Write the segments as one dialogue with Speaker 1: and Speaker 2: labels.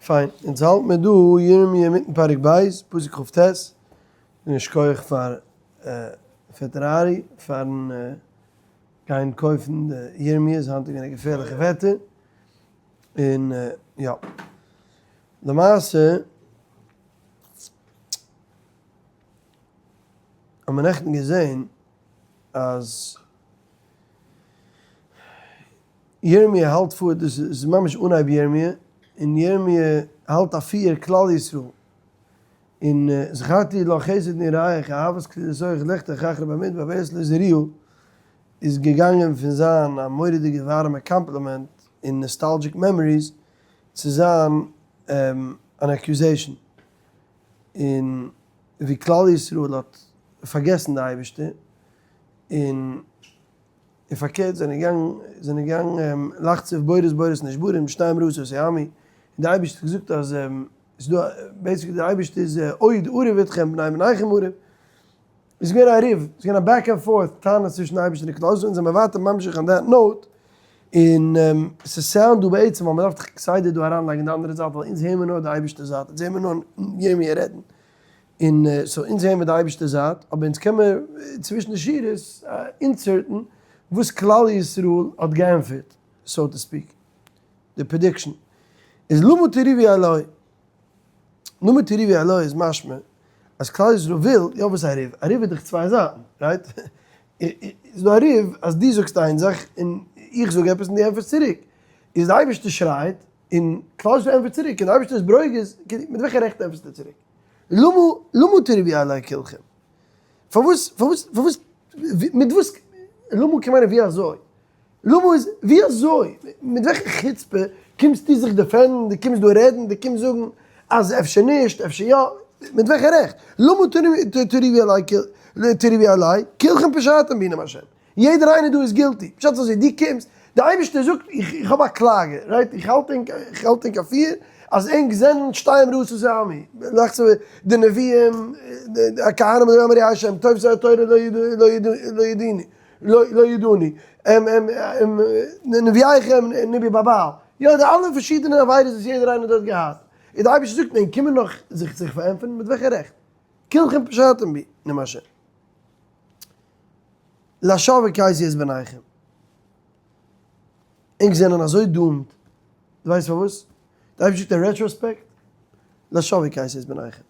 Speaker 1: פיין, אונז האלט מיר דא ירמיה אינמיטן פרק ב', פסוק כ"ט, און שכוח פאר פעטער ארי פארן גיין קויפן די ירמיה'ס, היינט איז געווען א געפערליכע וועטער, און יא, למעשה האט מען נעכטן געזען אז ירמי' האלט פאר, דאס איז ממש אנהייב ירמי', און ירמי' האלט אפיר כלל ישראל, און זכרתי לך חסד נראה אהבת כלולותיך לכתך אחרי במדבר בארץ לא זרועה, איז געגאנגען פון זיין א מורא'דיגע ווארעמע קאמפלימענט און nostalgic memories צו זיין אן accusation, און ווי כלל ישראל האט פארגעסן די אייבערשטער, און און פארקערט זענען געגאנגען זענען געגאנגען לחצוב בורות בורות נשברים שתים רעות עשו עמי, און די אייבערשטער האט געזאגט אז ס'איז דא basically די אייבערשטער איז עוד אריב אתכם בני בניכם אריב, איז געווען א ריב, ס'איז געווען א back and forth טענות צווישן די אייבערשטער און כלל ישראל, אונז זעמיר ווייטער ממשיך on that note, און ס' sound דא בעצם ווייל מ'דארף דאך כסדר דא אריינלייגן די אנדערע זייט ווייל אונז הערן מיר נאר די אייבערשטער זייט, אונז הערן מיר נאר ירמי' רעדן, און so אונז הערן מיר די אייבערשטע זייט, אבער אונז קען מיר צווישן די שורות insert ן וואס כלל ישראל האט געענטפערט, so to speak, די prediction איז למה תריבו אלי, למה תריבו אלי איז משמע אז כלל ישראל וויל, יא וואס איז א ריב? א ריב איז דאך צוויי זייטן, right? איז דא א ריב אז דו זאגסט איין זאך און איך זאג עפעס און דו ענטפערסט צוריק, איז די אייבערשטער שרייט און כלל ישראל ענטפערט צוריק און די אייבערשטער איז ברוגז, מיט וועלכע רעכט ענטפערסטו צוריק? למה למה תריבו אלי כלכם? פארוואס פארוואס פארוואס מיט וואס למה קען מיינען ווי אזוי? למה איז ווי אזוי? מיט וועלכע חוצפה קומסטו זיך defend ן, דו קומסט דא רעדן, דו קומסט זאגן אז אפשר נישט, אפשר יא, מיט וועלכע רעכט? למה תריבו אלי תריבו אלי כלכם פשעתם בי נאם השם. יעדער איינער דא איז guilty, פשט איז אזוי, דו קומסט, די אייבערשטער זאגט איך האב א קלאגע, right, איך האלט ענק, איך האלט ענק אפיר, אז ענק זענען שתים רעות עשו עמי, די נביאים, די כהנים לא אמרו השם, תופשי התורה לא ידעוני, לא ידעוני, נביאיכם נבאו בבעל, יא די אלע פארשידענע עבירות וואס יעדער איינער דארט געהאט, און די אייבערשטער זאגט ענק קומען נאך זיך זיך פארענטפערן, מיט וועלכע רעכט? כלכם פשעתם בי, נאם השם. לשווא הכיתי את בניכם. ענק זענען אזוי doomed. דו ווייסט פארוואס? די אייבערשטער זאגט אין retrospect, לשווא הכיתי את בניכם.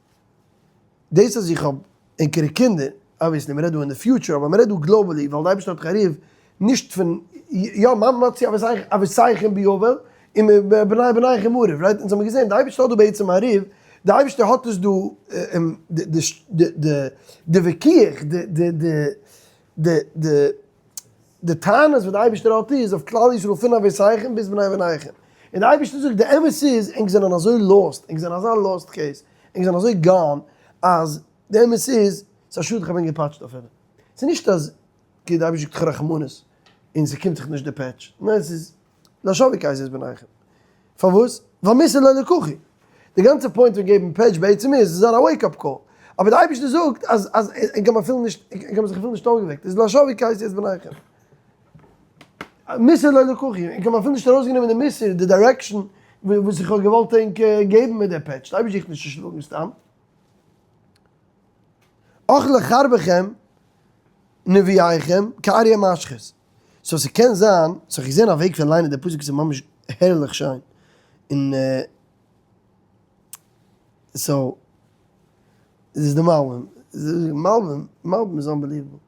Speaker 1: דאס אז איך האב ענקערע קינדער, obviously מ'רעדט דא אין די future, אבער מ'רעדט דא globally, ווייל די אייבערשטער האט חרוב נישט פון, יא מה מצאו אבותיכם בי עול, און בני בניכם אריב, right? אונז האמיר געזען די אייבערשטער האט דא בעצם א ריב, די אייבערשטער האט עס דא די וויכוח, די טענות וואס די אייבערשטער האט איז אויף כלל ישראל פון אבותיכם ביז בני בניכם, און די אייבערשטער זאגט די אמת איז ענק זענען אזוי lost, ענק זענען אזא lost case, ענק זענען אזוי gone, אז די אמת איז ס'איז א שאד איך האב ענק געפאטשט אפילו, ס'איז נישט אז כאילו די אייבערשטער זאגט איך האב רחמנות און ס'קומט זיך נישט די פעטש, ניין ס'איז לשווא הכיתי את בניכם. פארוואס? ווייל מוסר לא לקחו. די גאנצע point פון געבן פעטש בעצם איז עס זאל זיין א wake up call. אבער די אייבערשטער זאגט אז אז ענק האבן אפילו נישט ענק האבן זיך אפילו נישט אויפגעוועקט. איז לשווא הכיתי את בניכם. מוסר לא לקחו. ענק האבן אפילו נישט ארויסגענומען די מוסר, די direction וואס איך האב געוואלט ענק געבן מיט די פעטש. די אייבערשטער זוכט נישט צו שלאגן סתם. אכלה חרבכם נביאיכם כאריה משחית. so ס'קען זיין, so כ'האב געזען א וועג פון ליינען די פסוק ס'איז ממש הערליך שיין, און so איז די מלבים, מלבים, מלבים איז unbelievable,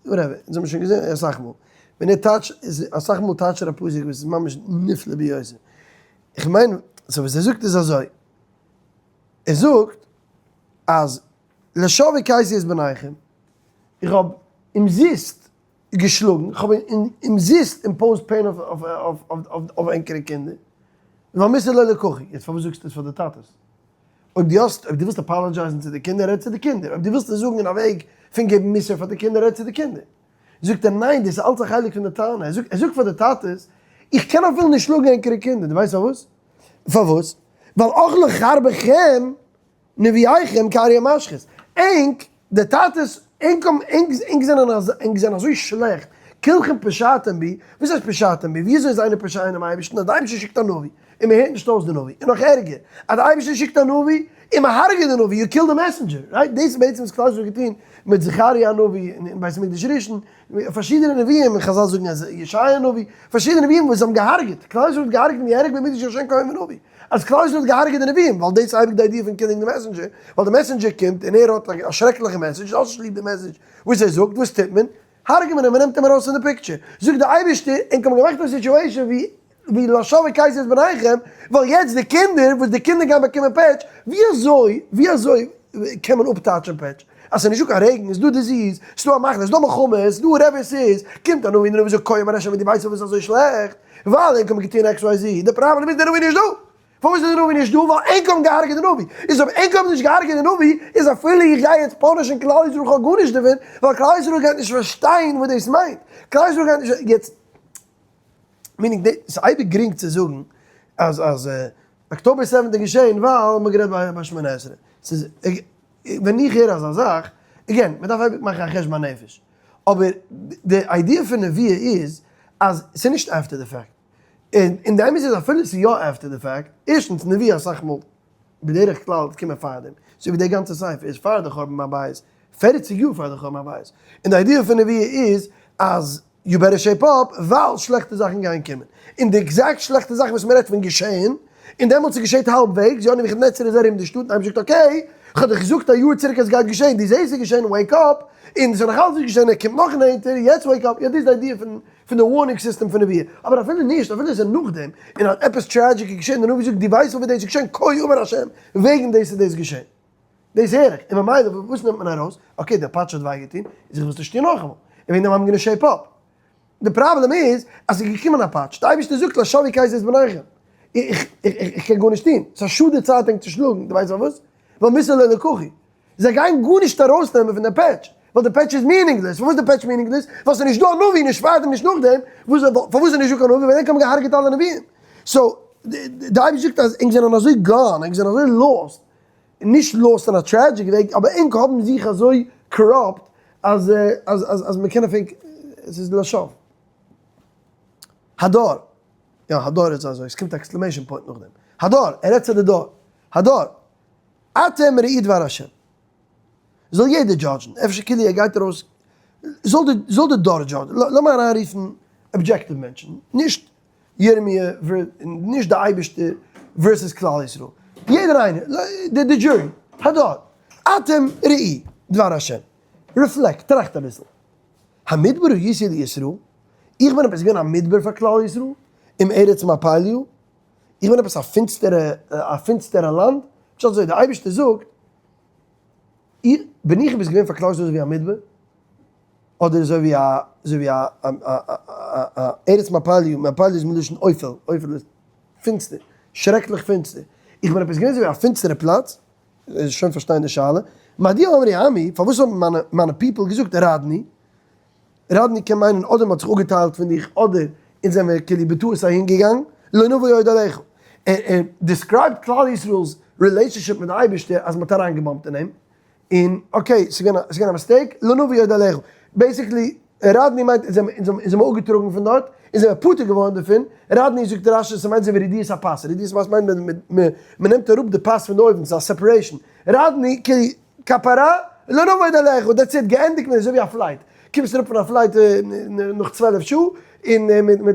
Speaker 1: whatever, אונז האבן שוין געזען אסאך מאל, ווען ער טייטשט, איז אסאך מאל טייטשט ער א פסוק וואס איז ממש נפלא ביותר, איך מיין, so וואס ער זאגט איז אזוי, ער זאגט אז לשווא הכיתי את בניכם, איך האב אומזיסט געשלאגן, איך האב אומזיסט imposed pain אויף ענקערע קינדער, והמוסר לא לקחו, יעצט פארוואס זאגסטו עס פאר די טאטעס? אויב דו האסט, אויב דו ווילסט apologize ן צו די קינדער, רעד צו די קינדער, אויב דו ווילסט עס זאגן אין א וועג פון געבן מוסר פאר די קינדער, רעד צו די קינדער. זאגט ער, ניין, דאס איז אלץ א חלק פון די טענה, ער זאגט, ער זאגט פאר די טאטעס, איך קען אפילו נישט שלאגן ענקערע קינדער, דו ווייסט פארוואס? פארוואס? ווייל אכלה חרבכם נביאיכם כאריה משחית, ענק, די טאטעס, ענק האבן, ענק, ענק זענען אזוי, ענק זענען אזוי שלעכט, כלכם פשעתם בי, וואס הייסט פשעתם בי, ווי אזוי איז איינער פושע אינעם אייבערשטן, אז די אייבערשטער שיקט א נביא, און מען הערט נישט אויס די נביא, און נאך ערגער, אז די אייבערשטער שיקט א נביא, און מען הרג'עט די נביא, you kill the messenger, right? דאס איז בעצם וואס כלל ישראל האט געטון מיט זכריה הנביא אין בית המקדש ראשון, פארשידענע נביאים, און חזל זאגן אז ישעיה הנביא, פארשידענע נביאים וואס זיי האבן געהארגעט, כלל ישראל האט געהארגעט און געהרג'ט במקדש השם כהן ונביא, אז כלל ישראל האט געהארגעט די נביאים, ווייל דאס איז אייביג די idea פון killing די messenger, ווייל די messenger קומט און ער האט א שרעקליכע message, דו האסט נישט ליב די message וואס ער זאגט, וואס טוט מען? הרג'ט מען אים, מען נעמט אים ארויס פון די picture. זאגט די אייבערשטער, ענק האבן געמאכט א situation ווי ווי לשווא הכיתי את בניכם, ווייל יעצט די קינדער, וואס די קינדער גייען באקומען פעטש, ווי אזוי, ווי אזוי קען מען אפטייטשען פעטש? אז ס'איז נישטא קיין רעגן, איז דא disease, ס'איז דא א מחלה, ס'איז דא מלחמה, ס'איז דא whatever ס'איז, קומט א נביא און די נביא זאגט כה אמר ה' און דו ווייסט פארוואס ס'איז אזוי שלעכט? ווייל ענק האבן געטון XYZ, די פראבלעם איז די נביא נישט דא! פארוואס איז די נביא נישט דא? ווייל ענק האבן געהארגעט די נביא. איז אויב ענק האבן נישט געהארגעט די נביא, איז אפילו איך גיי יעצט punish ן כלל ישראל איך האב גארנישט דערפון, ווייל כלל ישראל גייט נישט פארשטיין וואס דאס מיינט. כלל ישראל גייט נישט יעצט, meaning די, ס'איז אייביג גרינג צו זאגן אז אז October seventh איז געשען ווייל מ'האט גערעדט ביי שמונה עשרה. ס'איז, ווען איך הער אזא זאך, again, מ'דארף אייביג מאכן א חשבון הנפש. אבער די idea פון נבואה איז אז ס'איז נישט after the fact. און די אמת איז אפילו ס'איז יא after the fact, ערשטנס נבואה אסאך מאל בדרך כלל קומען פארדעם, אזוי ווי די גאנצע ספר איז פאר די חורבן הבית, פערציג יאר פאר די חורבן הבית, און די idea פון נבואה איז אז you better shape up ווייל שלעכטע זאכן גייען קומען, און די exact שלעכטע זאכן וואס מ'רעדט פון געשעהן, און דעמאלטס איז געשעהט האלבוועגס, יא נבוכדנצר איז ארום די שטאט און אייבערשטער זאגט okay, כ'האב דיך געזאגט א יאר צוריק אז ס'גייט געשעהן, דו זעהסט ס'איז געשעהן wake up, און ס'איז נאכאלץ נישט געשעהן ער קומט נאך נענטער, יעצט wake up, יא דאס איז די idea פון פון די warning system פון נבואה, אבער אפילו נישט, אפילו עס איז נאכדעם, און אז עפעס tragic איז געשען, די נביא זאגט דו ווייסט פון ווי דאס איז געשען, כה אמר השם, וועגן דאס איז דאס געשען. דאס הער איך, און ממילא וואס נעמט מען ארויס, okay דער פאטש האט וויי געטון, איז איך וועל עס נישט טון נאכאמאל, און וועגן דעם I'm gonna shape up. די פראבלעם איז, אז ס'איז געקומען א פאטש, די אייבערשטער זאגט לשווא הכיתי את בניכם, איך איך קען גארנישט טון, ס'איז א שאד די צייט ענק צו שלאגן, דו ווייסט פארוואס? ווייל מוסר לא לקחו. זיי גייען גארנישט ארויסנעמען פון די פעטש, ווייל די פעטש איז meaningless, פארוואס די פעטש meaningless? ווייל ס'איז נישט דא א נביא, נישט פארדעם נישט נאכדעם, וואס פארוואס איז נישט דא קיין נביא? ווייל ענק האבן געהארגעט אלע נביאים, so די אייבערשטער זאגט אז ענק זענען אזוי gone, ענק זענען אזוי lost, נישט lost אין א tragic וועג, אבער ענק האבן זיך אזוי corrupt אז אז אז אז מ'קען אויף ענק, עס איז לשווא. הדור, יא הדור איז אזוי, עס קומט א exclamation point נאכדעם, הדור, ער רעדט צו די דור, הדור, אתם ראו דבר השם. זאל יעדער judge ן, אפשר כאילו ער גייט ארויס, זאל די זאל די דור judge ן, לאמיר אריינרופן objective מענטשן, נישט ירמי' נישט די אייבערשטער versus כלל ישראל, יעדער איינער, די די jury, הדור, אתם ראו דבר השם, reflect, טראכט אביסל, המדבר הייתי לישראל, איך בין עפעס געווען א מדבר פאר כלל ישראל, אם ארץ מפליו, איך בין עפעס א פינסטערע א פינסטערע לאנד? נישט אזוי, דער אייבערשטער זאגט, איך, בין איך עפעס געווען פאר כלל ישראל אזוי ווי א מדבר? אדער אזוי ווי א אזוי ווי א א ארץ מפליו, מפליו איז מלשון אופל, אופל איז פינסטער, שרעקליך פינסטער, איך בין עפעס געווען אזוי ווי א פינסטערע פלאץ? שוין פארשטיין די שאלה, מדוע אמרו עמי, פארוואס האבן מיינע מיינע people געזאגט רדנו? רדנו קען מיינען אדער מ'האט זיך אפגעטיילט פון דיך אדער אונז זעמיר כאילו בטעות אהין געגאנגען, לא נבוא עוד אליך. ער ער describe ט כלל ישראל'ס relationship מיט די אייבערשטער אז מ'האט אריינגע bump ט אין אים, און okay ס'איז געווען א ס'איז געווען א mistake, לא נבוא עוד אליך. basically רדנו מיינט אונז זעמיר אונז זעמיר אפגעטראגן פון דארט, אונז זעמיר פטור געווארן דערפון, רדנו זאגט רש"י ס'מיינט אזוי ווי רדיית הפת, רדיית הפת מיינט מ'נעמט אראפ די פת פון די אויוון, ס'איז א separation, רדנו כאילו כפרה, לא נבוא עוד אליך, that's it, געענדיגט מיט אזוי ווי א flight, קומסט אראפ פון א flight נאך 12 שעה, און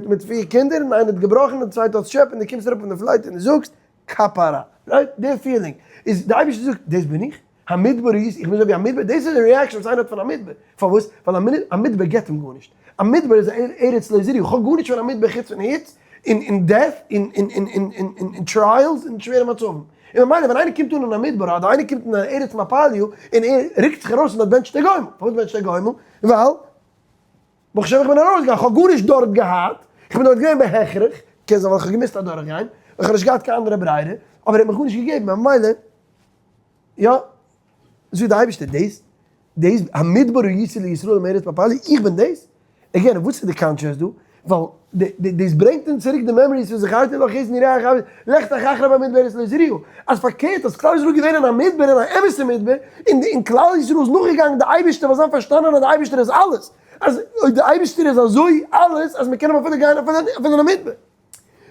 Speaker 1: מיט פיר קינדער, און איינער האט געבראכן און די צווייטע האט סטרעפ, און דו קומסט אראפ פון די flight און דו זאגסט, כפרה, right? די feeling, איז די אייבערשטער זאגט, דאס בין איך? המדבר איז, איך בין אזוי ווי א מדבר, דאס איז די reaction וואס איינער האט פון א מדבר, פארוואס? ווייל א מדבר געבט אים גארנישט, א מדבר איז א ארץ לא זרועה, איך האב גארנישט פון א מדבר חוץ פון היץ, און death, און trials, און שווערע מצבים. און ממילא ווען איינער קומט אן אין א מדבר, אדער איינער קומט אין א ארץ מפליו, און ער רוקט זיך ארויס און דארט בענטשט ער גומל. פארוואס בענטשט ער גומל? ווייל, ברוך השם איך בין ארויסגעגאנגען, איך האב גארנישט דארט געהאט, איך בין דארט געווען בהכרח, קען זיין ווייל איך האב געמוזט אדורכגיין, איך האב נישט געהאט קיין אנדערע ברירה, אבער ער האט מיך גארנישט געגעבן, ממילא, יא, זאגט די אייבערשטער, דאס, דאס, המדבר הייתי לישראל אם ארץ מפליו, איך בין דאס? again, וואס איז די contrast דא? ווייל דאס ברענגט אונז צוריק די memories פון זכרתי לך חסד נעוריך אהבת לכתך אחרי במדבר ארץ לא זרועה, אז פארקערט אז כלל ישראל איז געווען אין א מדבר, אין א אמת'ע מדבר, און און כלל ישראל איז נאכגעגאנגען די אייבערשטער ווייל זיי האבן פארשטאנען אז די אייבערשטער איז אלעס, אז אויב די אייבערשטער איז אזוי אלעס אז מען קען אים אפילו גיין אפילו אין א מדבר.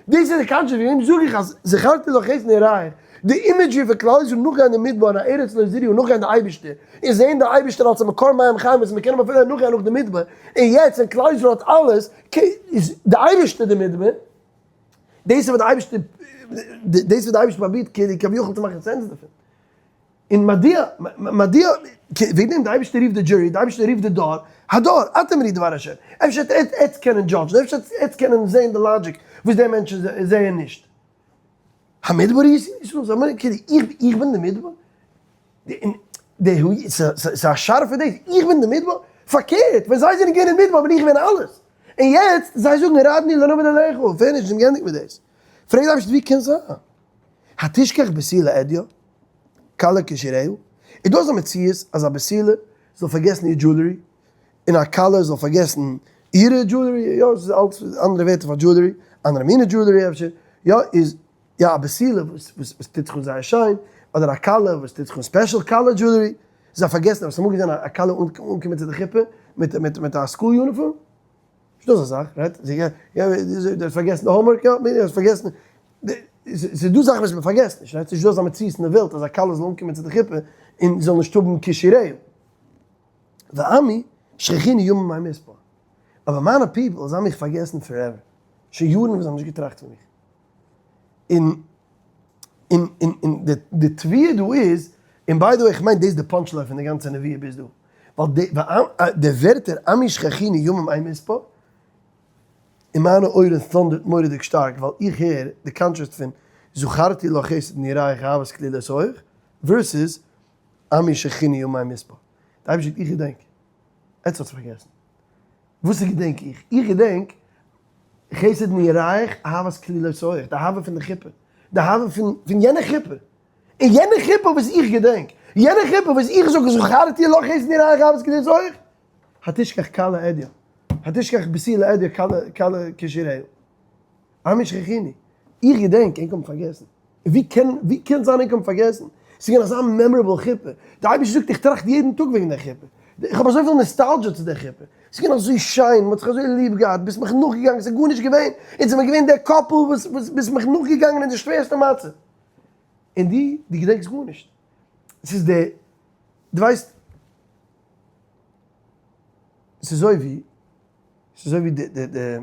Speaker 1: דאס איז די קאנטשעס וועגן דעם זאג איך אז זכרתי לך חסד נעוריך, די imagery פון כלל ישראל נאכגיין די מדבר און א ארץ לא זרועה און נאכגיין די אייבערשטער, און זעהן די אייבערשטער אלס א מקור מים חיים וואס מען קען אים אפילו נאכגיין נאך די מדבר, און יעצט ווען כלל ישראל האט אלעס, איז די אייבערשטער די מדבר, דאס איז וואס די אייבערשטער, דאס איז וואס די אייבערשטער פרובירט כאילו כביכול צו מאכן sense דערפון. און מדוע, מדוע, וועגן דעם די אייבערשטער רופט די jury, די אייבערשטער רופט די דור, הדור, אתם ראו דבר השם, אפשר וועט עטץ קענען judge ן, אפשר וועט עטץ קענען זעהן די logic וואס די מענטשן זעהן נישט. המדבר הייתי לישראל, זיי מיינען כאילו איך איך בין די מדבר? ס'איז א שארפע דאס, איך בין די מדבר? פארקערט, ווען זיי זענען געווען אין מדבר בין איך געווען אלעס, און יעצט זיי זאגן רדנו לא נעבוד אליך, finish, זיי האבן געענדיגט מיט דאס. פרעגט די אייבערשטער ווי קען זיין? התשכח בתולה עדיה? כלה קישוריה? איז דא אזא מציאות אז א בתולה זאל פארגעסן איר jewelry, און א כלה זאל פארגעסן אירע jewelry? יא, ס'איז אלץ אנדערע ווערטער פאר jewelry, אנדערע מינע jewelry אפשר, יא, איז יא א בתולה וואס וואס טוט זיך אן זייער שיין, אדער א כלה וואס טוט זיך אן special כלה jewelry, זיי פארגעסן, האסט אמאל געזען א כלה אנקומען צו די חופה מיט מיט מיט א school uniform? נישטא אזא זאך, right? יא, דו האסט פארגעסן די homework, יא, דו האסט פארגעסן, ס'איז דא זאכן וואס מען פארגעסט נישט, right? ס'נישט דא אזא מציאות אין די וועלט אז א כלה זאל אנקומען צו די חופה און זאל נישט האבן קישוריה. ועמי שכחוני ימים אין מספר. אבער מיינע people, זיי האבן מיך פארגעסן forever. שוין יארן וואס זיי האבן נישט געטראכט פון מיך. און און און און די די תביעה דא איז, און by the way איך מיין דאס איז די punch line פון די גאנצע נבואה ביז דא, ווייל די די ווערטער עמי שכחוני ימים אין מספר, אין מיינע אויערן thunderט מורא'דיג שטארק ווייל איך הער די contrast פון זכרתי לך חסד נעוריך אהבת כלולותיך versus עמי שכחוני ימים אין מספר. די אייבערשטער זאגט איך געדענק, עטס האטס פארגעסן. וואס געדענק איך? איך געדענק חסד נעוריך אהבת כלולותיך, די אהבה פון די חופה, די אהבה פון פון יענע חופה, און יענע חופה וואס איך געדענק, יענע חופה וואס איך זאג זכרתי לך חסד נעוריך אהבת כלולותיך, התשכח כלה עדיה, התשכח בתולה עדיה כלה כלה קישוריה. עמי שכחוני, איך געדענק, ענק האבן פארגעסן. ווי קען ווי קען זיין ענק האבן פארגעסן? ס'איז געווען אזא memorable חופה. די אייבערשטער זאגט איך טראכט יעדן טאג וועגן דער חופה. איך האב אזויפיל nostalgia צו דער חופה. ס'איז געווען אזוי שיין, מ'האט זיך אזוי ליב געהאט, ביסט מיך נאכגעגאנגען, ס'איז גארנישט געווען, אונז זעמיר געווען דער couple וואס וואס ביסט מיך נאכגעגאנגען אין די שווערסטע מצב. און דו, דו געדענקסט גארנישט. ס'איז די, דו ווייסט, ס'איז אזוי ווי, ס'איז אזוי ווי די די די.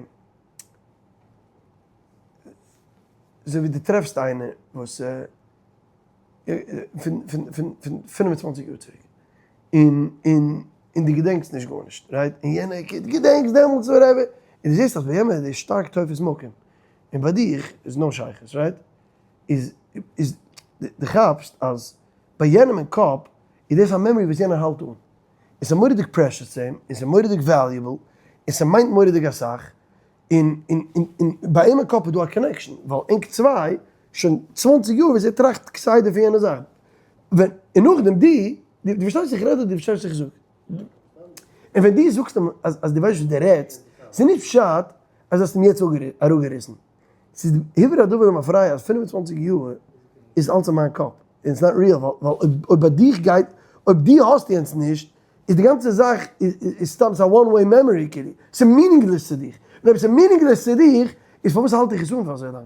Speaker 1: אזוי ווי דו טרעפסט איינער וואס פון פון פון פון 25 יאר צוריק און און און דו געדענקסט נישט גארנישט right און יענער קומט געדענקסט דעמאלטס whatever און דו זעסט אז ביי יענעם איז שטארק תופס מקום און ביי דיך איז no שייכות right איז איז דו כאפסט אז ביי יענעם אין קאפ איז דאס א memory וואס יענער האלט אן און ס'איז מורא'דיג precious צו אים און ס'איז מורא'דיג valuable און ס'מיינט מורא'דיג אסאך און און און און ביי אים אין קאפ איז דא א connection, ווייל ענק צוויי, שוין 20 יאר וואס ער טראכט כסדר פון יענע זאך. ווען, און נאכדעם דו, דו פארשטייסט איך רעד אדער דו פארשטייסט וואס איך זאג? און ווען דו זאגסט אים אז אז דו ווייסט וואס דו רעדסט, ס'איז נישט פשט אז האסט אים יעצט אראפגעריסן. ס'איז הוברר הדבר למפרע אז 25 יאר איז אלץ אין מיין קאפ, און it's not real, ווייל ווייל אויב ביי דיך גייט, אויב דו האסט יענץ נישט, איז די גאנצע זאך איז סתם ס'איז א one way memory כאילו, ס'איז meaningless צו דיך, און אויב ס'איז meaningless צו דיך, איז פארוואס האלט איך עס אן פאר אזוי לאנג?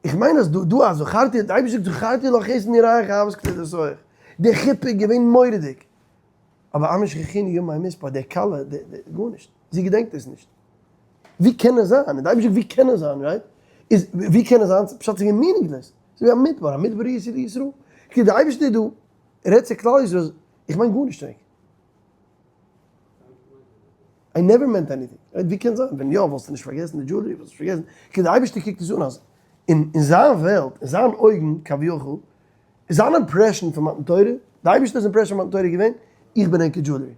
Speaker 1: איך מיין אז דא דא אז זכרתי, די אייבערשטער זאגט זכרתי לך חסד נעוריך אהבת כלולותיך, די חופה איז געווען מורא'דיג, אבער עמי שכחוני ימים אין מספר, די כלה, די די גארנישט, זי געדענקט עס נישט. ווי קען עס זיין? און די אייבערשטער זאגט ווי קען עס זיין, right? איז ווי קען עס זיין? פשט ס'איז געווען meaningless, ס'איז ווי א מדבר, א מדבר הייתי לישראל. כאילו די אייבערשטער איז דא רעדט צו כלל ישראל, איך מיין גארנישט ענק. I never meant anything. ווי קען זיין? ווען יא וואלסטו נישט פארגעסן די jewelry, וואלסט נישט פארגעסן. כאילו די אייבערשטער קוקט עס אן אז אין אין זיין וועלט, אין זיין אויגן כביכול, איז זיין impression פון מתן תורה, די אייבערשטער'ס impression פון מתן תורה איז געווען, איך בין ענקער jewelry.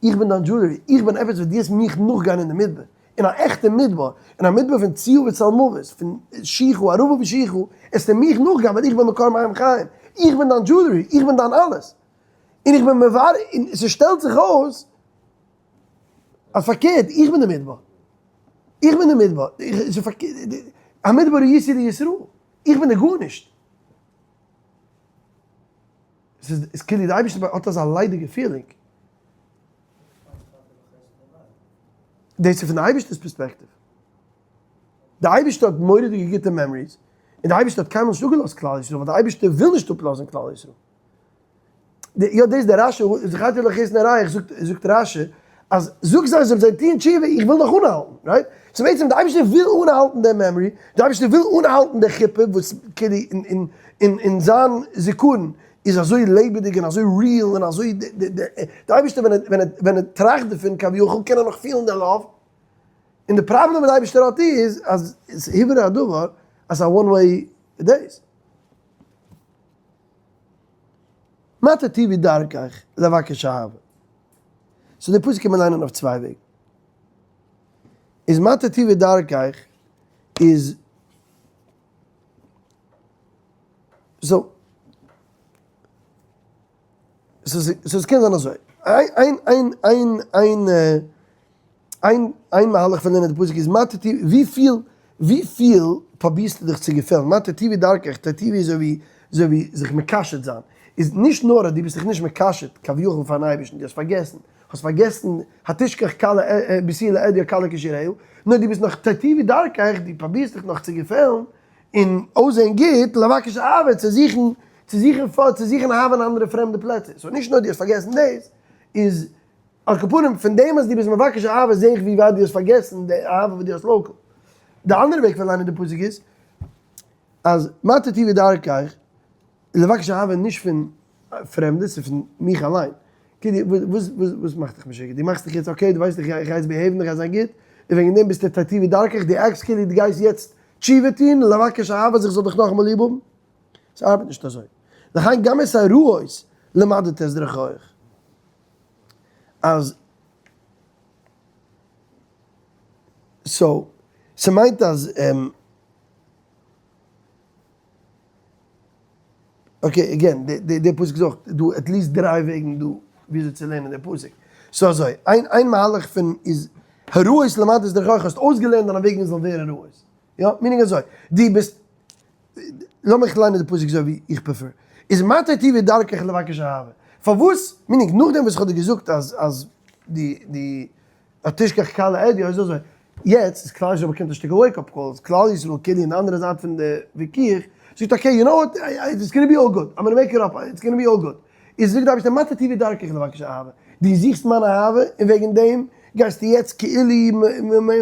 Speaker 1: איך בין דיין jewelry, איך בין עפעס וואס דו האסט מיך נאכגיין אין די מדבר, אין א עכטע מדבר, אין א מדבר פון ציה וצלמוות, פון שוחה, ערבה ושוחה, עסטו מיך נאכגיין ווייל איך בין מקור מים חיים, איך בין דיין jewelry, איך בין דיין אלעס. און איך בין מברר, און ס'שטעלט זיך אויס אז פארקערט, איך בין די מדבר. איך בין די מדבר. המדבר הייתי לישראל. איך בין די גארנישט. ס'איז כאילו די אייבערשטער האט אזא ליידיגע feeling. דאס איז פון די אייבערשטער'ס פערספעקטיוו. די אייבערשטער האט מורא'דיגע גוטע memories, און די אייבערשטער האט קיינמאל נישט אפגעלאזט כלל ישראל, ווייל די אייבערשטער וויל נישט אפלאזן כלל ישראל. יא דאס דער רש"י זכרתי לך חסד נעוריך זאגט זאגט רש"י אז זאג זיי זאלן זיי טוען תשובה איך וויל נאך אנהאלטן right so בעצם די אייבערשטער וויל אנהאלטן די memory די אייבערשטער וויל אנהאלטן די חופה וואס כאילו אין אין אין זיין זיכרון איז אזוי לעבעדיג און אזוי real און אזוי די אייבערשטער ווען ער ווען ער ווען ער טראכט דערפון כביכול קען ער נאך פילן די love און די פראבלעם וואס די אייבערשטער האט איז אז ס'איז הוברר הדבר אז ס'איז א one way דאס. מה תטיבי דרכך לבקש אהבה? so די פסוק קען מען ליינען אויף צוויי וועגן. איז מה תטיבי דרכך איז so so עס קען זיין אזוי, איין איין איין איין איין איין מהלך פון לערנען די פסוק איז מה תטיבי, וויפיל וויפיל פרובירסטו דיך צו געפעלן, מה תטיבי דרכך, תטיבי איז אזוי ווי אזוי ווי זיך מקשט זיין, איז נישט נאר אז דו ביסט זיך נישט מקשט כביכול פארן אייבערשטן, דו האסט פארגעסן, האסט פארגעסן התשכח כלה ביתי לעדיה כלה כשיראה, נאר דו ביסט נאך תטיבי דרכך, דו פרובירסט דיך נאך צו געפעלן און אויסזען גוט, לבקש אהבה, צו זוכן צו זוכן פאר צו זוכן אהבה אין אנדערע פרעמדע פלעצער, so נישט נאר דו האסט פארגעסן דאס, איז על כל פנים, פון דעם אז דו ביסט מבקש אהבה זעה איך ווי ווייט דו האסט פארגעסן די אהבה וואס דו האסט local. די אנדערע וועג פון ליינען די פסוק איז, אז מה תטיבי דרכך, לבקש אהבה נישט פון פרעמדע, ס'איז פון מיך אליין. כאילו, וואס וואס מאכט דיך משוגע? דו מאכסט דיך יעצט okay, דו ווייסט איך גיי יעצט behave ן, איך גיי זיין גוט, און וועגן דעם ביסטו תטיבי דרכך, דו act סט כאילו דו גייסט יעצט תשובה טון, לבקש אהבה אז איך זאל דיך נאכאמאל ליב האבן. ס'ארבעט נישט אזוי. לכן גם את הרעות למדת את דרכיך. אז so ס'מיינט אז okay again די פסוק איז אויך דא at least דריי וועגן דא וויאזוי צו לערנען די פסוק. so אזוי איין איין מהלך פון איז הרעות למדת דרכיך האסט אויסגעלערנט דיינע וועגן זאלן ווערן רעות. יא meaning אזוי דו ביסט לאמיך ליינען די פסוק אזוי ווי איך prefer, איז מה תטיבי דרכך לבקש אהבה, פארוואס, meaning נאכדעם וואס איך האב דיר געזאגט אז אז די די התשכח כלה עדיה איז אזוי, יעצט איז כלל ישראל באקומט א שטיקל wake up call, אז כלל ישראל כאילו אין די אנדערע זייט פון די וויכוח, זאגט okay you know what, it's gonna be all good, I'm gonna make it up, it's gonna be all good, איז זאגט די אייבערשטער מה תטיבי דרכך לבקש אהבה, דו זוכסט מיין אהבה און וועגן דעם גייסטו יעצט כאילו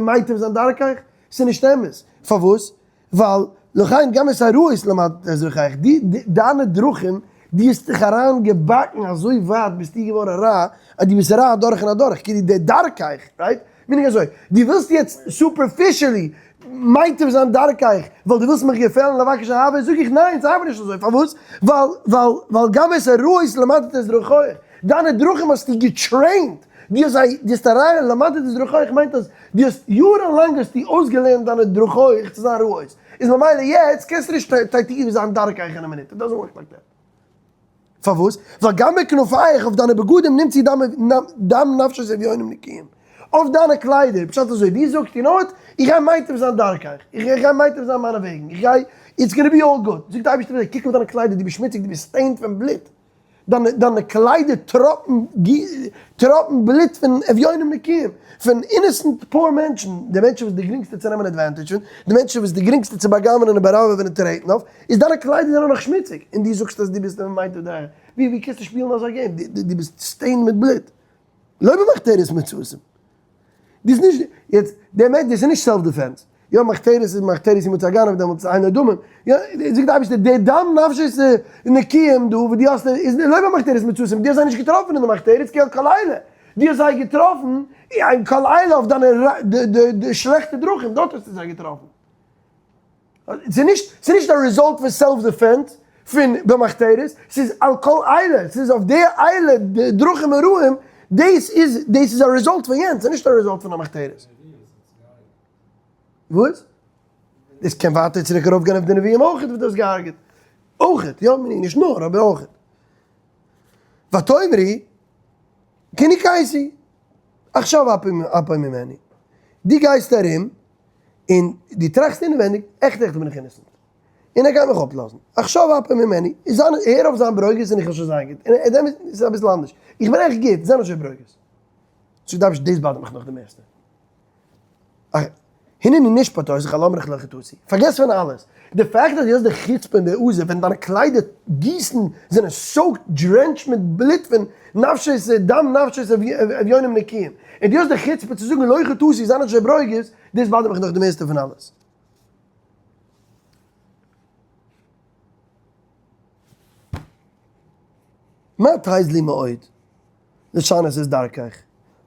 Speaker 1: מייטיב זיין דרכך, ס'איז נישט אמת, פארוואס? ווייל לכן גם את הרעות למדת את דרכיך, די דיינע דרכים, דו האסט דיך אריין געבאקן אזוי ווייט ביסטו געווארן רע, אז דו ביסט רע אדורך און אדורך, כאילו די דרכיך, right? meaning אזוי, דו ווילסט יעצט superficially מייטיב זיין דרכיך, ווייל דו ווילסט מיך געפעלן לבקש אהבה, זאג איך ניין, ס'ארבעט נישט אזוי, פארוואס? ווייל ווייל ווייל גם את הרעות למדת את דרכיך, דיינע דרכים האסטו גע train ט, דו האסט זיי, דו האסט אריין למדת את דרכיך מיינט אז דו האסט יארן לאנג האסטו אויסגעלערנט דיינע דרכיך צו זיין רעות, איז ממילא יעצט קענסטו נישט תיטיב זיין דרכיך אין א מינוט, it doesn't work like that. פארוואס? ווייל גם בכנפיך אויף דיינע בגדים נמצאו דם דם נפשות אביונים נקיים, אויף דיינע קליידער, פשט אזוי, דו זאגסט you know what, איך גיי מייטיב זיין דרכיך, איך גיי מייטיב זיין מיינע וועגן, איך גיי, it's gonna be all good, זאגט די אייבערשטער קוק אויף דיינע קליידער, דו ביסט שמוציג, דו ביסט stained פון בלוט, דיינע קליידער טראפן טראפן בלוט פון אביונים נקיים, פון innocent poor מענטשן, די מענטשן וואס די גרינגסטע צו נעמען advantage פון, די מענטשן וואס די גרינגסטע צו בא'גנב'ענען און באראבעווען און טרעטן אויף, איז דיינע קליידער זענען נאך שמוציג, און דו זאגסט אז דו ביסט מייטיב דרכיך, ווי ווי קענסטו שפילן אזא game, דו ביסט stained מיט בלוט, לא במחתרת מצאתים. דאס נישט, יעצט, דער מענטש, דאס איז נישט self defense. יא, מחתרת איז מחתרת ימצא הגנב, דעמאלטס איז אינו דמים. יא, זאגט די אייבערשטער, די דם נפשות נקיים דא, וואס דו האסט, איז לא במחתרת מצאתים, דו האסט זיי נישט געטראפן אין די מחתרת, כי על כל אלה. דו האסט זיי געטראפן אין כל אלה אויף דיינע די שלעכטע דרכים, דארט האסטו זיי געטראפן. ס'איז נישט, ס'איז נישט א result פון self defense פון במחתרת, ס'איז על כל אלה, ס'איז אויף די אלה די דרכים הרעים, דאס איז, דאס איז א result פון יענץ, ס'איז נישט א result פון א מחתרת. וואס? דאס קען ווייטער צוריק ארויפגיין אויף די נביאים אויכעט וואס דו האסט געהארגעט. אויכעט, יא, נישט נאר, אבער אויכעט. ותאמרי, כי נקאתי, עכשיו אפוא ממני. דו גייסט ארום און דו טראכסט אינעווייניג, עכט עכט בין איך innocent. און ער גייט מיך אפלאזן. עכשיו אפוא ממני. איז זיין, הער אויף זיין ברוגז און איך וועל שוין זיין גוט. און דעם איז אביסל אנדערש. איך בין עכט גוט, זיי נישט אזוי ברוגז. זאגט דער אייבערשטער, דאס bother ט מיך נאך די מערסטע. הנני נשפט אותך על אמרך לא חטאתי. פארגעס פון אלעס. די fact אז דו האסט די חוצפה און די עזות ווען דיינע קליידער גיסן זענען soaked drenched מיט בלוט פון נפשות דם נפשות אביונים נקיים. און דו האסט די חוצפה צו זאגן לא חטאתי זיי נישט אזוי ברוגז, דאס bother ט מיך נאך די מערסטע פון אלעס. מה תזלי מאוד לשנות את דרכך.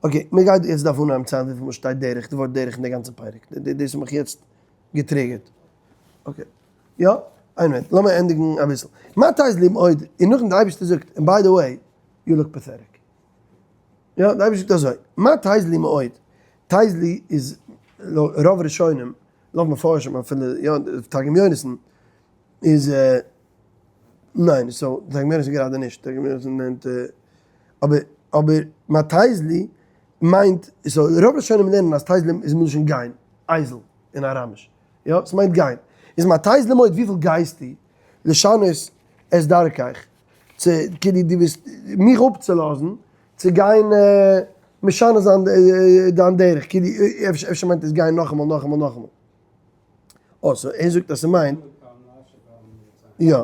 Speaker 1: okay, מען גייט יעצט דארפן אנהייבן ציילן וויפיל מאל שטייט דרך, די ווארט דרך אין די גאנצע פרק. דאס האט מיך יעצט גע trigger ט. okay. יא? איין מינוט, לאמיר ענדיגן אביסל. מה תזלי מאוד, און נאכדעם די אייבערשטער זאגט, און by the way, you look pathetic. יא, די אייבערשטער זאגט אזוי, מה תזלי מאוד, תזלי איז רוב ראשונים, רוב מפרשים אפילו, יא, תרגום יונתן, איז ניין, so תרגום יונתן גראדע נישט, תרגום יונתן מיינט, אבער אבער מה תזלי מיינט, so רוב ראשונים לערנען אז תזלי איז מלשון גיין, אייזל אין אראמיש, יא, ס'מיינט גיין, איז מה תזלי מאוד וויפיל גייסטו לשנות את דרכך, צו כאילו דו ביסט מיך אפצולאזן צו גיין משנה זיין דיין דרך, כאילו אפשר מיינט עס גיין נאכאמאל נאכאמאל נאכאמאל. אה, so ער זאגט אז ס'מיינט. יא.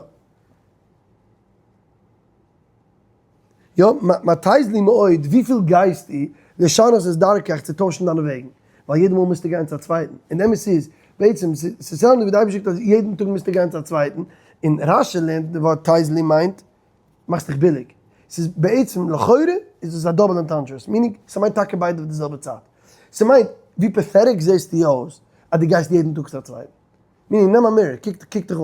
Speaker 1: יא, מה תזלי מאוד, וויפיל גייסטו לשנות את דרכך צו טוישן דיינע וועגן? ווייל יעדע מאל מוזטו גיין צו א צווייטן. און די אמת איז, בעצם, ס'איז sound ווי די אייבערשטער זאגט אז יעדן טאג מוזטו גיין צו א צווייטן, און רש"י לערנט די ווארט תזלי מיינט, מאכסט דיך ביליג. ס'איז בעצם, לכאורה, איז עס א double entendres, meaning, ס'מיינט טאקע ביידע אויף די זעלבע צייט. ס'מיינט, ווי pathetic זעסטו אויס אז דו גייסט יעדן טאג צו א צווייטן. meaning, נעם א mirror, קוק דיך אן.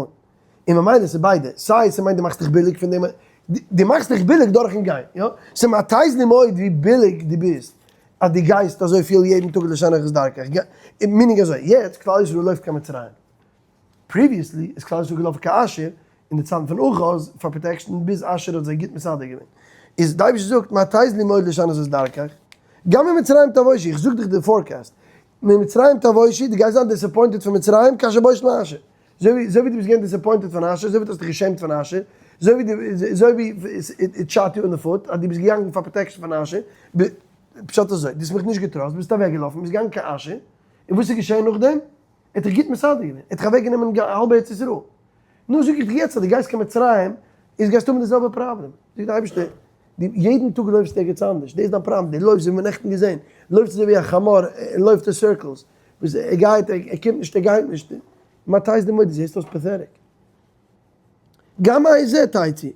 Speaker 1: און ממילא ס'איז ביידע, סיי ס'מיינט דו מאכסט דיך ביליג פון דעם, דו מאכסט דיך ביליג דורכן גיין, יא? ס'מיינט תזלי מאוד ווי ביליג דו ביסט אז דו גייסט אזויפיל יעדן טאג לשנות את דרכך, meaning אזוי, יעצט כלל ישראל לויפט קיין מצרים, previously איז כלל ישראל געלאפן קיין אשור אין די צייטן פון אחז פאר protection ביז אשור האט זיי גוט מסדר געווען, איז די אייבערשטער זאגט מה תזלי מאוד לשנות את דרכך, גם ממצרים תבושי, איך זאג דיך די forecast, ממצרים תבושי, דו גייסט זיין disappointed פון מצרים כאשר בושת מאשור, אזוי ווי אזוי ווי דו ביסט געווען disappointed פון אשור, אזוי ווי דו האסט דיך געשעמט פון אשור, אזוי ווי דו אזוי ווי it shot you in the foot אז דו ביסט געגאנגען פאר protection פון אשור, פשט אזוי, דו האסט מיך נישט גע trust, ביסט אוועק געלאפן, ביסט געגאנגען קיין אשור, און וואס איז געשען נאכדעם? ער האט דיך גוט מסדר געווען, ער האט דיך אוועק גענומען האלב ארץ ישראל. נו זאג איך דיך יעצט אז דו גייסט קיין מצרים, איז גייסטו האבן די זעלבע פראבלעם. זאגט דער אייבערשטער, דו יעדן טאג לויפסטו ערגעץ אנדערש, דאס איז דיין פראבלעם, דו לויפסט ווי מיר נעכטן געזען, לויפסט אזוי ווי א חמור, ער לויפט אין circles, וואס ער גייט, ער קומט נישט, ער גייט נישט, מה תזלי מאוד, דו זעסט אויס pathetic. גם מעזה תצאי,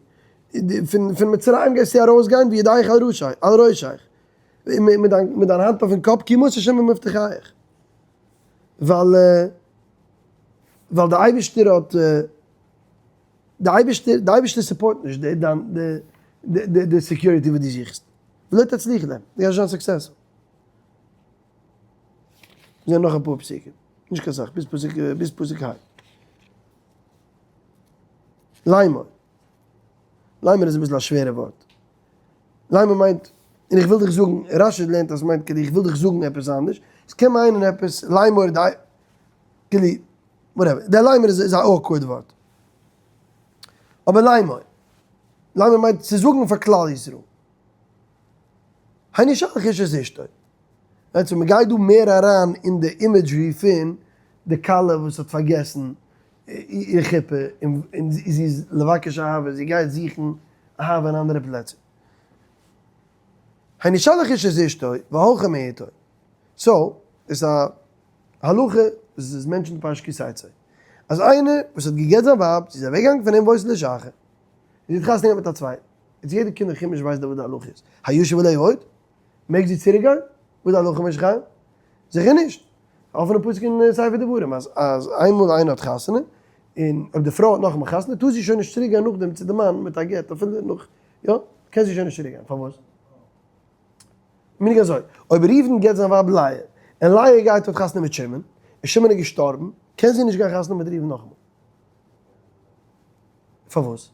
Speaker 1: פון מצרים גייסטו ארויסגיין וידך על ראשך, על ראשך, מיט דיין האנט אויפן קאפ, כי מאס השם במבטחיך. ווייל ווייל די אייבערשטער האט די אייבערשטער די אייבערשטער support נישט די דיין די די די security וואס דו זוכסט, ולא תצליחי להם, דו גייסט נישט זיין successful. זען נאך אפאר פסוקים, נישט קיין סאך, ביז פסוק ביז פסוק ה'. לאמר. לאמר איז אביסל א שווערע ווארט. לאמר מיינט, און איך וויל דיך זאגן, רש"י לערנט אז ס'מיינט כאילו איך וויל דיך זאגן עפעס אנדערש, עס קען מיינען עפעס לאמר די, כאילו, whatever, דער לאמר איז א awkward ווארט. אבער לאמר, לאמר מיינט צו זאגן פאר כלל ישראל. הנה שלח איש את אשתו. right, so מ'גייט דא מער אריין אין די imagery פון די כלה וואס האט פארגעסן איר חופה און זי איז לבקש אהבה, זי גייט זוכן אהבה אין אנדערע פלעצער. הנה שלח איש את אשתו והלכה מאתו. so, דאס איז א הלכה וואס איז mentioned אין פרשת כי תצא. אז איינער וואס האט גע'גט זיין ווייב, זי איז אוועקגעגאנגען פון אים והיתה לאיש אחר, און זי האט חתונה געהאט מיט א צווייטן. יעצט יעדער קינד אין חומש ווייסט דאך וואס די הלכה איז. הישוב אליה עוד? מעג זי צוריקגיין? וואס איז די הלכה משה חיים? זיכער נישט! א אפענע פסוק אין ספר דברים אז אז איינמאל איינער האט חתונה, און אויב די פרוי האט נאכאמאל חתונה, טאר זי שוין נישט צוריק גיין נאכדעם צו די מאן מיט א גט אפילו נאך, יא, קען זי שוין נישט צוריק גיין, פארוואס? מנהג אזוי, אויב ראובן גט זיין ווייב לאה, און לאה גייט האט חתונה מיט שמעון, און שמעון איז געשטארבן, קען זי נישט גיין חתונה מיט ראובן נאכאמאל. פארוואס?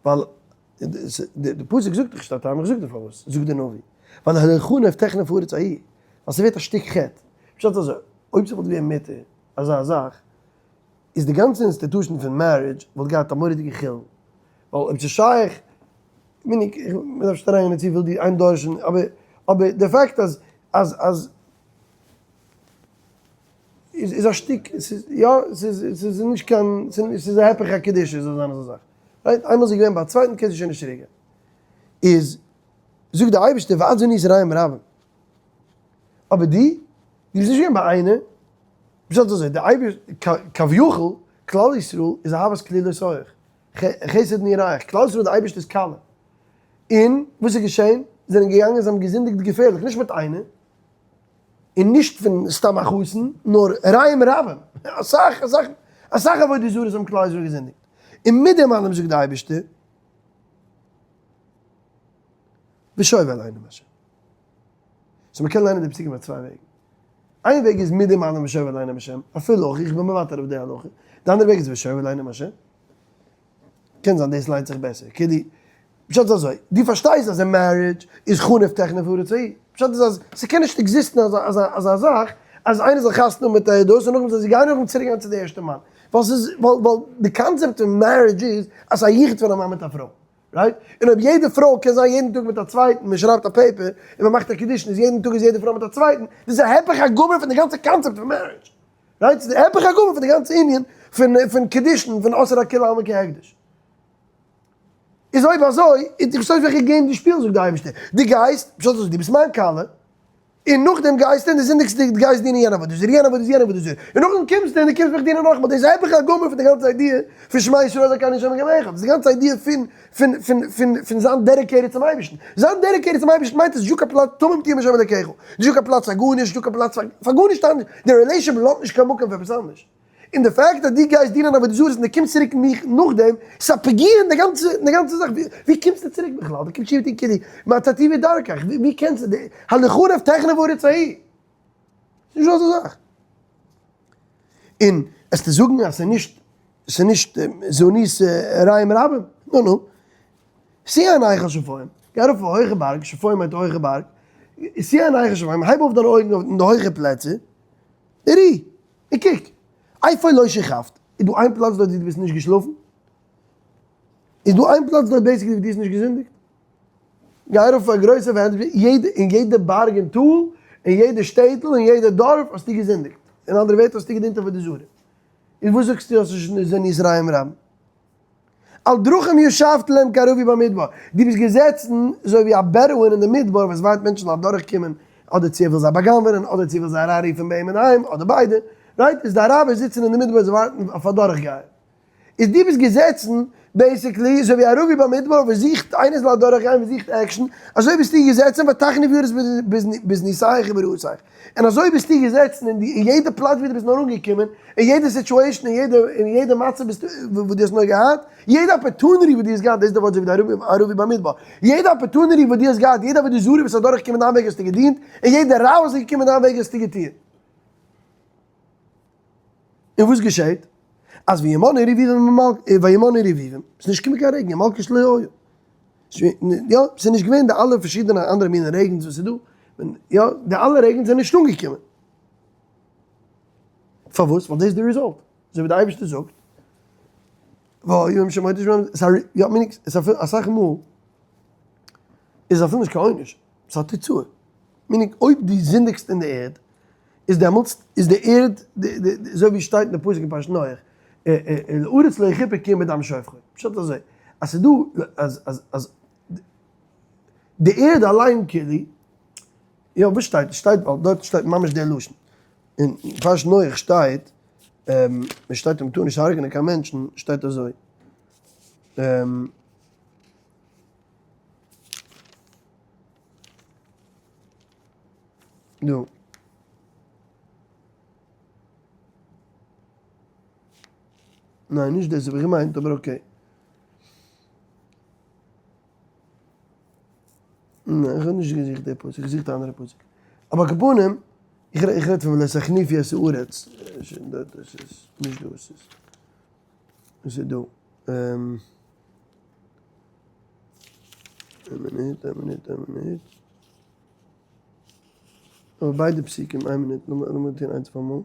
Speaker 1: ווייל די פסוק זאגט דאך נישט א טעם, איך זאג דיר פארוואס, זאגט די נביא, ווייל הלכו נפתחנה פארץ ההיא, ווייל ס'ווערט א שטיק חטא, פשט אזוי, אויב ס'וואלט געווען מותר אזא זאך, איז די גאנצע institution פון marriage וואלט געהאט א מורא'דיגע חילול, ווייל אויב ס'איז שייך, מיין איך, מ'דארף נישט אריינגיין אין צופיל די איין דורשן, אבער אבער די fact אז אז אז. איז א שטיק, ס'איז יא, ס'איז ס'איז נישט קיין, ס'איז א היפך הקדושה זאל זיין אזא זאך. right? איינמאל זי איז געווען ביי א צווייטן קען זי שוין נישט צוריק גיין. איז זאגט דער אייבערשטער ואת זנית רעים רבים. אבער דו, דו ביסט נישט געווען ביי איינער, פשט איז אזוי, דער אייבערשטער, כביכול, כלל ישראל איז אהבת כלילות אויך, חסד נראה, כלל ישראל איז דער אייבערשטער'ס כלה. און וואס איז געשען? זיי זענען געגאנגען זיי האבן געזינדיגט געפערליך, נישט מיט איינער, און נישט פון סתם א חתן, נאר רעים רבים, אסאך אסאך אסאך עבודה זרות האבן כלל ישראל געזינדיגט, און מיט דעם אלעם זאגט דער אייבערשטער, ושוב אלינו השם. so מ'קען ליינען די פסוקים אויף צוויי וועגן. איין וועג איז מיט דעם אלעם ושוב אלינו השם, אפילו אויך איך בין מוותר אויף די הלכה. די אנדערע וועג איז ושוב אלינו השם. קען זיין דאס ליינט זיך בעסער. כאילו, פשט איז אזוי, דו פארשטייסט אז אין marriage איז חנף תחנף הארץ ההיא. פשט איז אז ס'קען נישט exist ן אזא אזא זאך אז איינער זאל חתונה האבן מיט א דאס און נאכדעם זאל זי גיין נאכדעם צוריק גיין צו די ערשטע מאן. ווייל ס'איז ווייל ווייל די קאנצעפט פון marriage איז אז ס'איז א יחוד פון א מאן מיט א פרוי. right? און אויב יעדע פרוי קען זיין יעדן טאג מיט א צווייטן, מען שרייבט א paper און מען מאכט א קידושין איז יעדן טאג איז יעדע פרוי מיט א צווייטן, דאס איז א היפך הגמור פון די גאנצע קאנצעפט פון marriage. right? ס'איז די היפך הגמור פון די גאנצע ענין פון פון קידושין פון אסור אכולי עלמא כהקדש. איז אויב אזוי, איז דו פארשטייסט וועלכע game דו שפילסט זאגט די אייבערשטער, דו גייסט, פשט איז דו ביסט מיין כלה, און נאכדעם גייסטו און דו זינדיגסט דו גייסט דינען יענע עבודה זרה, יענע עבודה זרה, יענע עבודה זרה, און נאכדעם קומסטו און דו קומסט מיך דינען נאכאמאל, דאס איז היפך הגמור פון די גאנצע idea פון שמע ישראל אלקינו השם אלקינו אחד, דאס איז די גאנצע idea פון פון פון פון פון זיין dedicated צום אייבערשטן, זיין dedicated צום אייבערשטן מיינט עס נישט דא קיין פלאץ תמים תהיה עם השם אלקיך, נישט דא קיין פלאץ פאר גארנישט, נישט דא קיין פלאץ פאר גארנישט אנדערש, די relationship לאזט נישט קיין מקום פאר עפעס אנדערש. און די fact אז דו גייסט דינען עבודה זרה און דו קומסט צוריק מיך נאכדעם, ס'איז א פגיעה אין די גאנצע אין די גאנצע זאך, ווי קומסטו צוריק בכלל? דו קומסט שבטי כאילו מה תיטיבי דרכך, ווי קענסטו, הלכו רב תחנה והארץ ההיא. ס'איז נישטא אזא זאך. און עסטו זאגן אז ס'איז נישט ס'איז נישט זונות רעים רבים, נו נו. שאו עיניך אל שפיים, גיי ארויף אויף א הויכע בארג, שפיים מיינט א הויכע בארג, שאו עיניך אל שפיים, הייב אויף דיינע אויגן אין די הויכע פלעצער, וראה, און קוק, איפה לא שכבת, איז דא איין פלאץ דארט ווי דו ביסט נישט געשלאפן? איז דא איין פלאץ דארט basically ווי דו האסט נישט געזינדיגט? גיי ארויף אויף א גרויסע ווענט, יעדע, אין יעדע בארג און טאל, אין יעדע שטעטל, אין יעדע דארף האסטו געזינדיגט. אין אנדערע ווערטער האסטו געדינט עבודה זרה. און וואס זאגסטו האסט נישט זנית רעים רבים? על דרכים ישבת להם כערבי במדבר, דו ביסט געזעצן אזוי ווי א בעדואין אין די מדבר וואס ווארט מענטשן זאלן אדורך קומען, אדער צו ער וויל זיי בא'גנב'ענען, אדער צו ער וויל זיי אריינרופן ביי אים אינדערהיים, אדער ביידע, right? איז די אראבער זיצן אין די מדבר זיי ווארטן אויף אדורכגייער. איז דו ביסט געזעצן basically אזוי ווי ערבי במדבר וואס זוכט איינער זאל אדורך גיין וואס זוכט action, אזוי ביסטו געזעצן ותחניף הארץ בזנותיך וברעתיך. און אזוי ביסטו געזעצן אין די אין יעדע פלאץ ווי דו ביסט נאר אנגעקומען, אין יעדע situation, אין יעדע אין יעדע מצב ביסטו וואס דו האסט נאר געהאט, יעדע opportunity וואס דו האסט געהאט, דאס איז די ווארט אזוי ווי די ערבי במדבר, יעדע opportunity וואס דו האסט געהאט, יעדע עבודה זרה וואס איז אדורכגעקומען דיין וועג האסטו געדינט, און יעדע רע וואס איז געקומען דיין וועג האסטו געטון. און וואס געשעט? אז וימנעו רביבים וימנעו רביבים, ס'איז נישט געקומען קיין רעגן, ומלקוש לא היה. יא, ס'איז נישט געווען די אלע פארשידענע אנדערע מיני רעגנס וואס איז דא, יא, די אלע רעגנס זענען נישט אנגעקומען. פארוואס? ווייל דאס איז די result. אזוי ווי די אייבערשטער זאגט, והיה אם שמוע תשמעו, יא, meaning, אסאך מאל איז אפילו נישט קיין עונש, ס'איז א תוצאה. meaning, אויב דו זינדיגסט אין די ערד, איז דעמאלטס איז די ערד, אזוי ווי שטייט אין די פסוק אין פרשת נח, לארץ לא יכופר כי אם בדם שופכו, פשט אזוי, אז ס'איז דא, אז אז אז די ערד אליין כאילו, יא וואס שטייט? שטייט ווייל דארט שטייט ממש די לשון, אין פרשת נח שטייט, ווען שטייט אז מ'טאר נישט הרג'נען קיין מענטשן, שטייט אזוי, דא. ניין נישט דאס האב איך געמיינט אבער okay. ניין איך האב נישט געזוכט די פסוק, איך זוך א אנדערע פסוק. אבער על כל פנים, איך רעד פון ולא תחניפו את הארץ, דאס איז נישט דאס איז. עס איז דא. איין מינוט, איין מינוט, איין מינוט. אבער ביידע פסוקים, איין מינוט, לאמיר טון איינס אויף אמאל.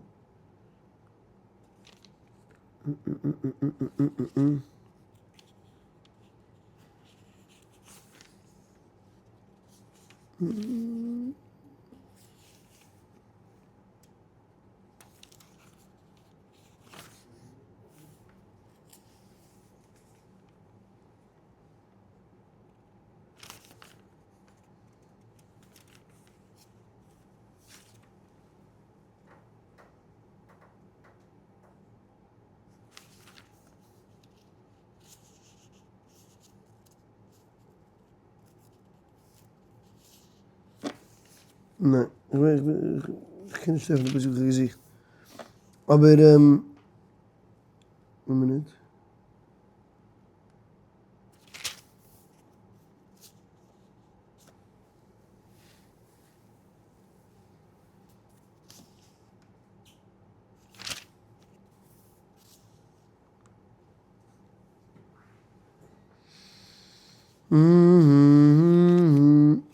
Speaker 1: ניין, איך קען נישט טרעפן די פסוק וואס איך האב געזוכט. אבער איין מינוט.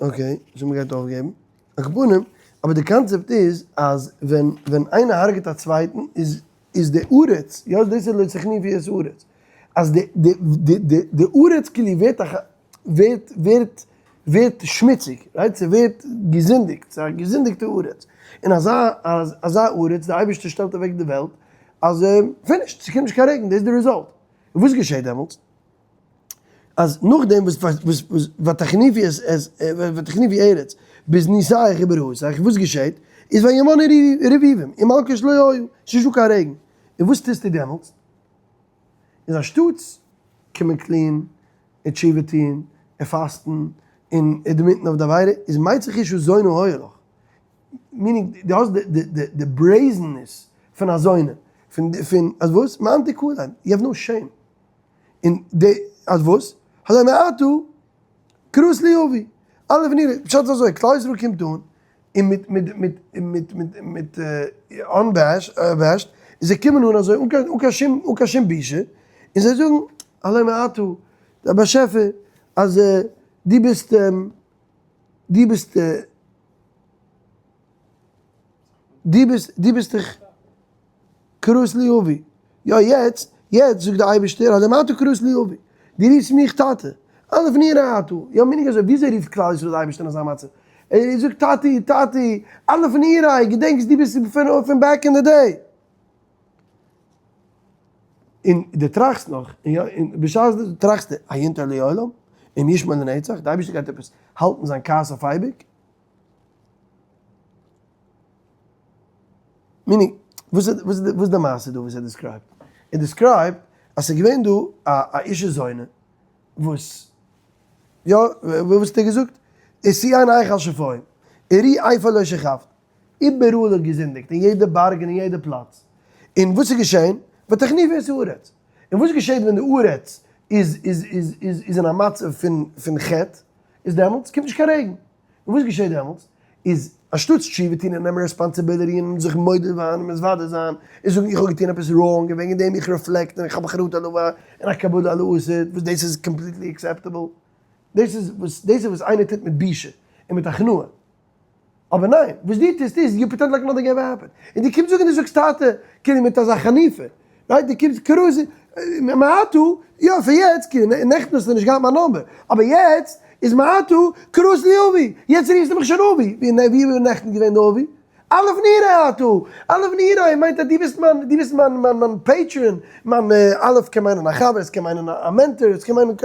Speaker 1: Okay, so מ'גייט אויפגעבן. על כל פנים, אבער די קאנצעפט איז אז ווען ווען איינער הרג'ט א צווייטן איז איז די ארץ, יא דאס איז לא תחניפו את הארץ, אז די די די די די ארץ כאילו ווערט א ווערט ווערט ווערט שמוציג, right? ס'ווערט געזינדיגט, ס'איז א געזינדיגטע ארץ, און אזא אזא ארץ, די אייבערשטער שטעלט אוועק די וועלט אז finished, ס'קומט נישט קיין רעגן, דאס איז די result. און וואס געשעט דעמאלטס? אז נאכדעם וואס וואס וואס ותחניפי את ותחניפי ארץ בזנותיך וברעתיך, וואס געשעט? איז וימנעו רביבים ומלקוש לא היה, ס'איז נישטא קיין רעגן, און וואס טוסטו דעמאלטס? איז אנשטאטס קומען clean און תשובה טון און פאסטן און admit ן אויף די עבירה, איז מצח אשה זונה היה לך, meaning דו האסט די די די brazeness פון א זונה, פון פון אז וואס? מאן תקלם, you have no shame, און די אז וואס? הלא מעתה קראת לי אבי, אלע פון אירע, פשט איז אזוי, כלל ישראל קומט אן, און מיט מיט מיט מיט מיט מיט unabashed, און זיי קומען אן אזוי אן קיין אן קיין שום אן קיין שום בושה, און זיי זאגן, הלא מעתה, דער באשעפער, אז דו ביסט דו ביסט דו ביסט דו ביסט דאך קראת לי אבי, יא יעצט יעצט זאגט די אייבערשטער הלא מעתה קראת לי אבי, דו רופסט מיך טאטע, אלף נראה אתה, יא meaning אזוי, וויאזוי רופט כלל ישראל די אייבערשטער אין אזא מצב? ער זאגט טאטי טאטי, אלף נראה, געדענקסט דו ביסט פון back in the day. און דו טראכסט נאך, און יא, און בשעת דו טראכסט היינתר לעולם, אם ישמור לנצח, די אייבערשטער גייט עפעס האלטן זיין כעס אויף אייביג? meaning, וואס איז וואס איז די מעשה דא וואס ער describe ט? ער describe ט אז ס'איז געווען דא א אשה זונה וואס, יא, וואס האט ער געזאגט? שאי עיניך על שפעים, וראי איפה לא שכבת, איבעראל האט געזינדיגט, אין יעדע בארג און אין יעדע פלאץ. און וואס איז געשען? ותחניפי את הארץ. און וואס געשעט ווען די ארץ איז איז איז איז איז אין א מצב פון פון חטא? איז דעמאלטס קומט נישט קיין רעגן. און וואס געשעט דעמאלטס? איז אנשטאטס תשובה טון און נעמען responsibility און זיך מודה זיין און מתוודה זיין און זאגן איך האב געטון עפעס wrong און וועגן דעם איך reflect און איך האב חרטה על העבר און א קבלה על העתיד וואס דאס איז completely acceptable. דאס איז וואס דאס איז וואס איינער טוט מיט בושה און מיט הכנעה. אבער ניין, וואס דו טוסט איז, you pretend like nothing ever happened. און דו קומסט זאגן דו זאגסט טאטע, כאילו מיט אזא חניפה, right? דו קומסט קרוז, מעתה, יא פאר יעצט, כאילו נעכטן האסטו נישט געהאט מיין number, אבער יעצט איז מעתה קראת לי אבי, יעצט רופסטו מיך שוין אבי, ווי איז נעכטן געווען די אבי? אלף נראה אתה, אלף נראה מיינט אז דו ביסט מיין, דו ביסט מיין מיין מיין patron, מיין אלף קען מיינען א חבר, עס קען מיינען א mentor, עס קען מיינען,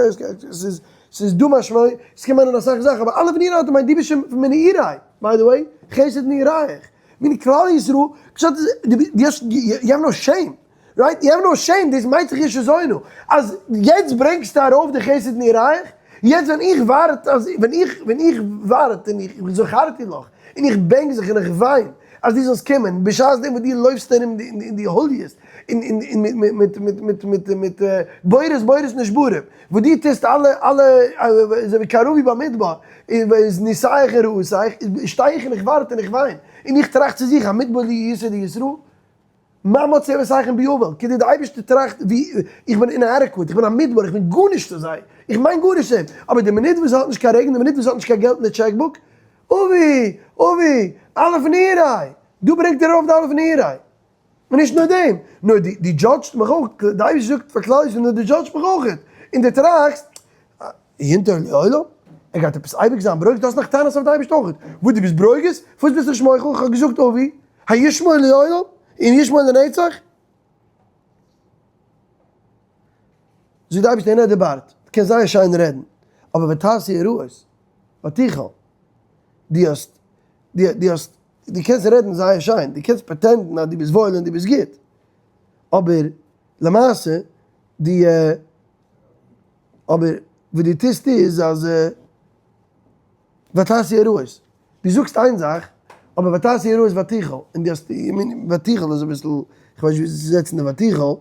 Speaker 1: ס'איז ס'איז דא משמעות, עס קען מיינען אסאך זאכן, אבער אלף נראה אתה מיינט דו ביסט שוין מנעורי, by the way, חסד נעורייך, מיינט כלל ישראל, פשט איז, דו האסט, you have no shame, right, you have no shame, דאס מיינט זיך אשה זונה, אז יעצט ברענגסטו ארויף די חסד נעורייך, יעצט ווען איך ווארט אז, ווען איך, ווען איך ווארט און איך זכרתי לך, און איך בענק זיך און איך וויין אז דו זאלסט קומען, בשעת דעם וואס דו לויפסט ארום און דו הוליעסט, און און מיט מיט מיט מיט מיט מיט בורות בורות נשברים, וואס דו טוסט אלע אלע אזוי ווי כערבי במדבר, איז ניסייך און רעותייך, שטיי איך און איך ווארט און איך וויין, און איך טראכט צו זיך, המדבר לי יסוד ישראל? מה מצאו אבותיכם בי אבל, כדי די אייבערשטער טראכט ווי איך בין inadequate, איך בין א מדבר, איך בין גארנישט צו זיי, איך מיין גארנישט צו אים, אבער די מינוט וואס ער האט נישט קיין רעגן, די מינוט וואס ער האט נישט קיין געלט אין די checkbook, אבי! אבי! אלף נעורי! דא ברענגט ער ארויף די אלף נעורי. און נישט נאר דעם, נאר דו דו judge סט מיך אויך, די אייבערשטער זאגט פאר כלל ישראל, נאר דו judge סט מיך אויך, און דו טראכסט, ינטר לעולם? ער גייט עפעס אייביג זיין ברוגז? דו האסט נאך טענות אויף די אייבערשטער אויך? וואס דו ביסט ברוגז? פארוואס ביסטו נישט מוחל? איך האב געזאגט אבי, הישמור לעולם אם ישמור לנצח? זאגט די אייבערשטער הנה דברת, דו קענסט זייער שיין רעדן, אבער ותעשי הרעות, ותוכל, דו האסט, דו האסט, דו קענסט רעדן זייער שיין, דו קענסט pretend ן אז דו ביסט וואויל און דו ביסט גוט, אבער למעשה דו. אבער וואס דו טוסט איז אז ותעשי הרעות, דו זאגסט איין זאך. אבער ותעש הרעות ותוכל, און דו האסט, I mean, ותוכל איז אביסל, איך ווייס נישט ווי צו זעצן די ותוכל,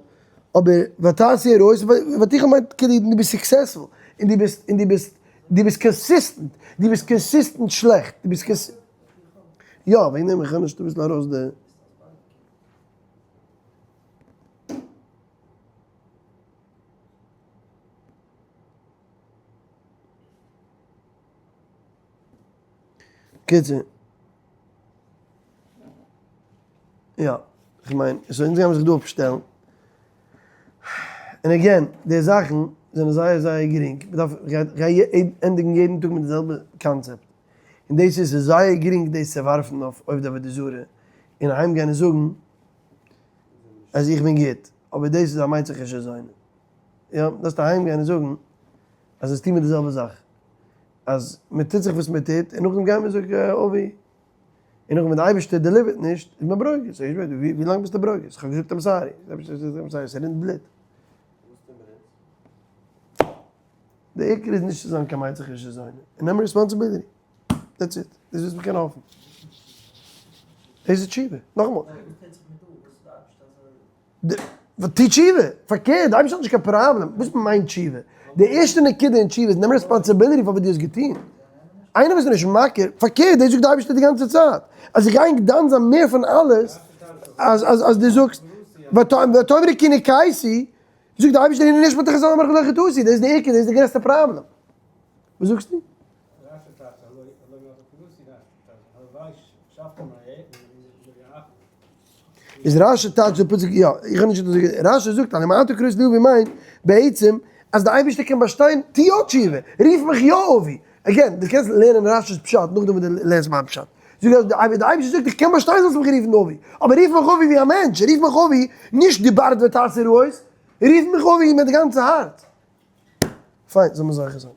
Speaker 1: אבער ותעש הרעות ותוכל מיינט כאילו דו ביסט successful, און דו ביסט, און דו ביסט, דו ביסט consistent, דו ביסט consistent שלעכט, דו ביסט cons. יא, וועגן דעם איך האב נישט אביסל ארויס די. קיצור. יא, כ'מיין, so אונז גיימיר זיך דא אפשטעלן. און again, די זאכן זענען זייער זייער גרינג. מ'דארף, כ'גיי ענדיגן יעדן טאג מיט די זעלבע קאנצעפט. און דאס איז, ס'איז זייער גרינג דאס צו ווארפן אויף עובדי עבודה זרה, און אהיימגיין און זאגן אז איך בין גוט. אבער דאס איז א מצח אשה זונה. יא, דארפסט אהיימגיין און זאגן אז עס טוהן מיר די זעלבע זאך. אז מען טוט זיך וואס מען טוט, און נאכדעם גייט מען זאגן אבי, און נאכדעם ווען די אייבערשטער deliver ט נישט, איז מען ברוגז, זאג איך, ווי לאנג ביסטו ברוגז? איך האב געזאגט I'm sorry, די אייבערשטער זאגט I'm sorry, ס'רינט בלוט. די עיקר איז נישט צו זיין קיין מצח אשה זונה, און נעמען responsibility, that's it, דאס איז וואס מען קען האפן. דאס איז תשובה, נאכאמאל. טו תשובה! פארקערט, די אייבערשטער האט נישט קיין פראבלעם. וואס מיינט תשובה? די ערשטע נקודה אין תשובה איז נעם responsibility פאר וואס דו האסט געטון. איינער וואס איז נישט מכיר, פארקערט, דאס זאגט די אייבערשטער די גאנצע צייט, אז איך גיי ענק דן זיין מער פון אלעס, אז אז אז דו זאגסט, ותאמרי כי נקייתי, זאגט די אייבערשטער הנה נשפט לך זאל אמר לך לא חטאתי, דאס איז די עיקר, דאס איז די גרעסטע פראבלעם. וואס זאגסטו? איז רשי טייטש די פסוק יא, איך האב נישט אזוי געזאגט, רשי זאגט אז הלא מעתה קראת לי אבי מיינט בעצם אז די אייבערשטער קען באשטיין, טו יא תשובה, רוף מיך יא אבי, again, דו קענסט לערנען רשי'ס פשט נאכדעם וואס דו לערנסט מיין פשט, זאג אז די אייבערשטער זאגט איך קען באשטיין זאלסט מיך רופן אבי, אבער רוף מיך אבי ווי א מענטש, רוף מיך אבי נישט דיברת ותעשה רעות, רוף מיך אבי מיט די גאנצע הארץ. פיין, זאל מען זוכה זיין.